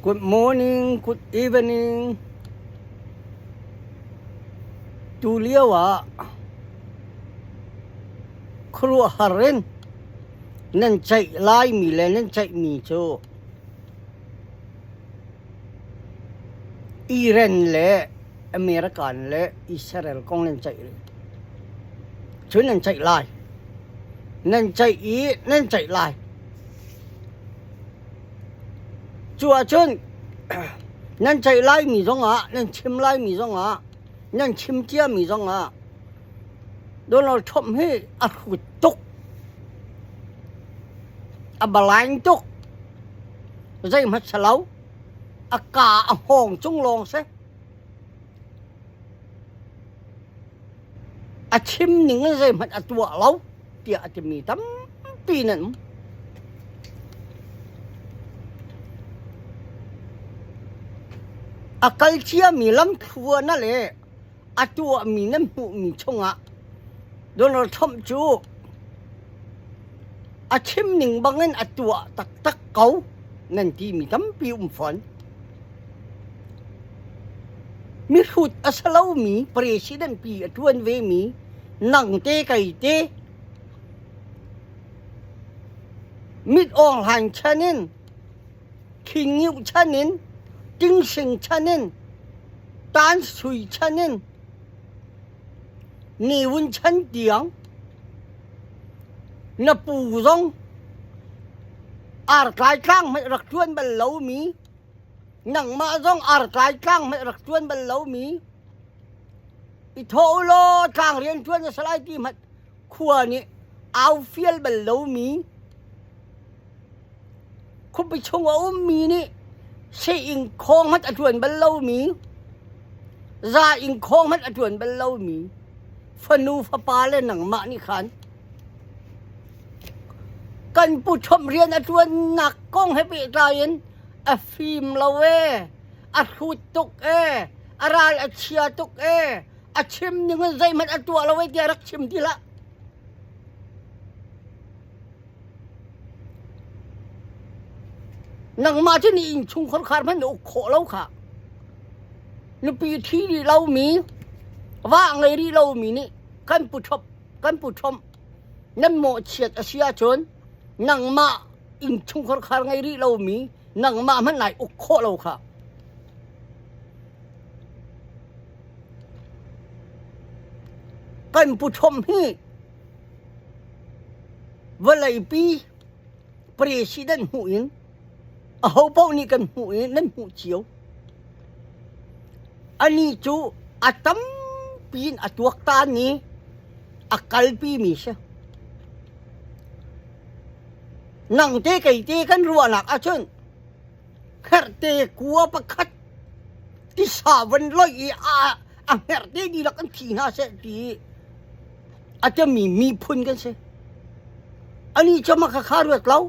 Good morning, good evening. Tulio ah khuaruahhar in nan ceih laimi le nan ceihmi cu Iran le American le Israel kong nan ceih rih. Cun nan ceih lai. Nan ceih i nan ceih lai. Cu ahcun nan ceih laimi zongah, nan chim laimi zongah, nan chim ciami zongah Donald Trump hi a hrut tuk. A balaing tuk. Zeihmanh si lo. A kaa a hngawng cung lawng si. A chim ning in zeihmanh a tuah lo tiah a timi tampi nan um. A kal ciami lamthluan le a tuahmi nan hmuhmi chungah Donald Trump cu a chim ning bangin a tuah taktak ko nan timi tampi um fawn. Mihrut a si lomi president pi a ṭuan vemi nang te kei te mit awng hlan chan in Khingiuh chan in Tingsing chan in Tan Sui chan in Niwun chan tiang na pu zong artlai tlang hmanh rak ṭuan bal lomi nangmah zong artlai tlang hmanh rak ṭuan bal lomi i thawh u law tlang rian ṭuan a si lai ti hmanh khua nih au fial bal lomi khuapi chung a ummi nih seh-ing khawng hmanh a ṭuan bal lomi za-ing khawng hmanh a ṭuan bal lomi fanu fapa le nangmah nih khan kan pu Trump rian a ṭuannak kong he pehtlai in a fim lo ee, a hrut tuk ee, a ral a chia tuk ee, a chim ning in zeihmanh a tuah lo ee tiah rak chim ti hlah. Nangmah cu ni innchungkhar khar hmanh na uk khawh lo kha. Nupi ṭhi rih lomi, va ngei rih lomi nih kan pu ṭhop, kan pu ṭhomh nan mawhchiat a si ahcun nangmah innchungkhar khar ngei rih lomi nangmah hmanh nai uk khawh lo kha. Kan pu ṭhomh hi Vawleipi president hmuh in ahopaoh nih kan hmuh i nan hmuh cio. Anih cu a tampi in a tuaktan i a kalpimi si. Nang te kei te kan ruahnak ahcun hngerhte kua pakhat tisa van loih i a hngerhte dihlak an thi hna seh ti a temi miphun kan si. Ani cu mah khakha ruat lo.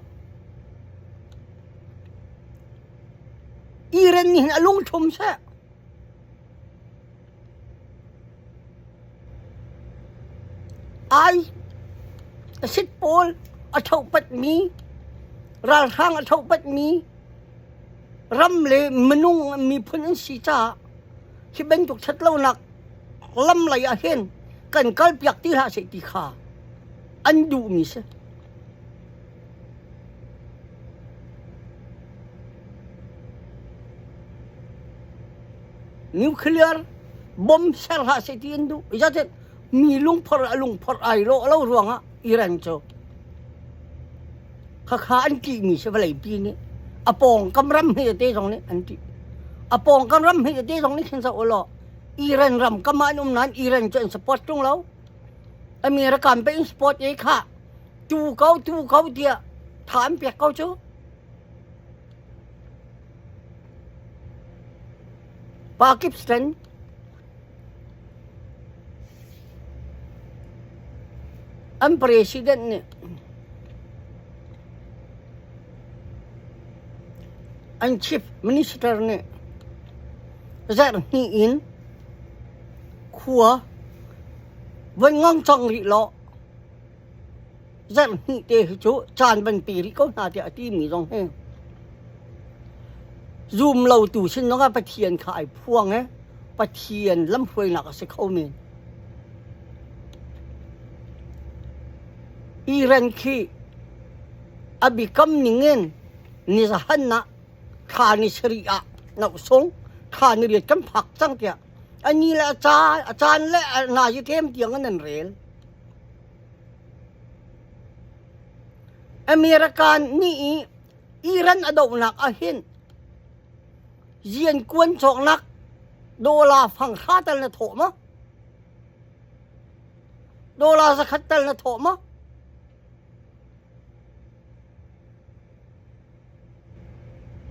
Iran nih hin a lungthum seh. Ai a sit pawl a thohpatmi ralhrang a thohpatmi ram le minung miphun an si caah hi bantuk ṭhatlonak lam lei ah hin kan kalpiak ti hlah seh ti kha an duhmi si. Nuclear bomb ser hlah seh ti an duh. Zeicahtiah mi lungphor a lungphor ai lawh lo ruangah Iran cu khakha an ṭihmi si vawleipi nih a pawngkam ram hme tete zong nih an ṭih. A pawngkam ram hme tete zong nih khin zoh u law Iran ram kam ah an um nain Iran cu an support ṭung lo. American pe in support i khah tu ko tu ko tiah tha an pek ko cu. Pakistan an president nih an chief minister nih zarhhnih in khua van ngong cang rih law zarhhnih te hi cu caan van pe rih ko hna tiah a timi zong hi. Zum lotu sin zongah Pathian kha ai phuang i Pathian lamhruainak a si kho men. Iran khi a biakam ningin nizahan ah thla ni sarih ah nohsung thla ni riat kan phak cang tiah a ni le a caan le a nazi tlem tiang in an rel. American nih i Iran a dohnak ahhin riankuan cawknak dollar fang hra tal na thawh maw? Dollar zakhat tal na thawh maw?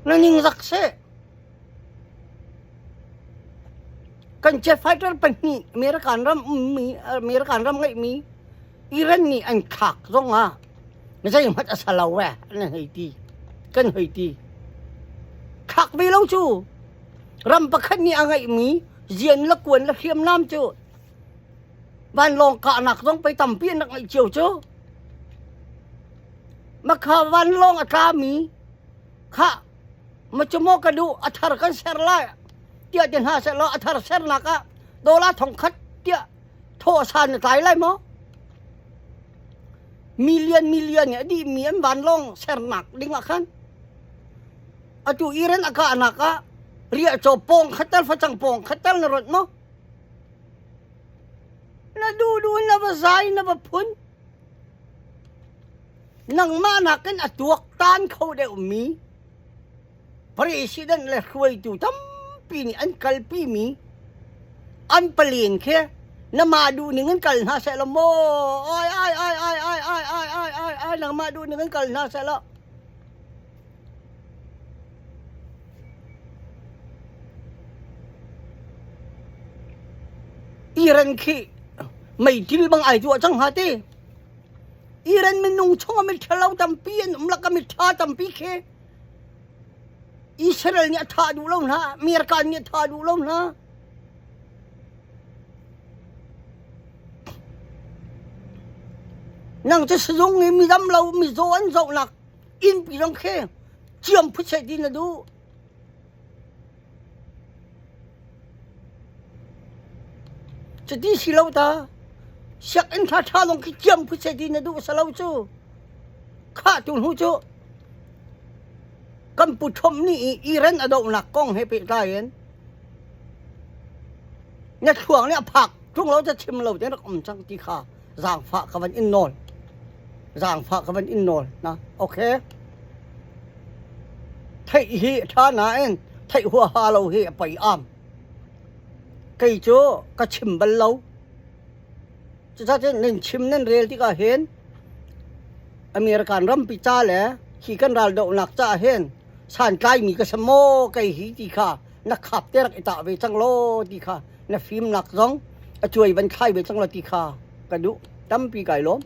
Na ningzak seh. Kan jet fighter pahnih American ram ummi American ram ngeihmi Iran nih an thlak zong ah zeihmanh a sa lo eh an hei ti. Kan hei ti. Thlak ve lo cu ram pakhat nih a ngeihmi zian le kuan le hriamnam cu vanlawng kahnak zong pei tampi an rak ngeih cio cu. Makha vanlawng a tlami kha macumaw ka duh a thar kan ser lai tiah ti hna sehlaw a thar sernak ah dollar thongkhat tiah thawh san na tlai lai maw? Million million a dihmi an vanlawng sernak ding ah khan atu Iran a kahnak ah riahcaw pawng khat tal facang pawng khat tal na rawnh maw? Na duh duh na va zai na va phun. Nangmah nakin a tuaktan kho deuhmi president le hruaitu tampi nih an kalpimi an palen khi namah duh ning in kal hna seh law maw ai ai ai ai ai ai ai ai ai ai nangmah duh ning in kal hna seh law Iran khi meitil bang ai tuah cang hnga ti. Iran minung chung ah miṭhalo tampi an um lak ah miṭha tampi khi Israel nih a thah duh lo hna, America nih a thah duh lo hna. Nang cu sizung i midam lo mizaw an zohnak innpi zong khi ciam phut ti na duh. Cuti si lo ta. Sianginn ṭhaṭha lawng khi ciam phut seh ti na duh salo cu. Khah tu hnu cu kan pu Trump nih i Iran a dohnak kong he pehtlai in na thluang nih a phak ṭung lo ca chim lo te rak um cang ti kha zaangfah ka van in nawl. Zaangfah ka van in nawl. Na okay. Theih hi a ṭha nain theih huaha lo hi a poi am. Kei cu ka chim bal lo. Cucaah nan chim nan rel tikah hin American rampi ca le hi kan raldohnak caah hin santlaimi ka si maw kei hi ti kha na khap te rak i tah ve cang law ti kha na fimnak zong a cuai van thlai ve cang law ti kha ka duh. Tampi kai lawm.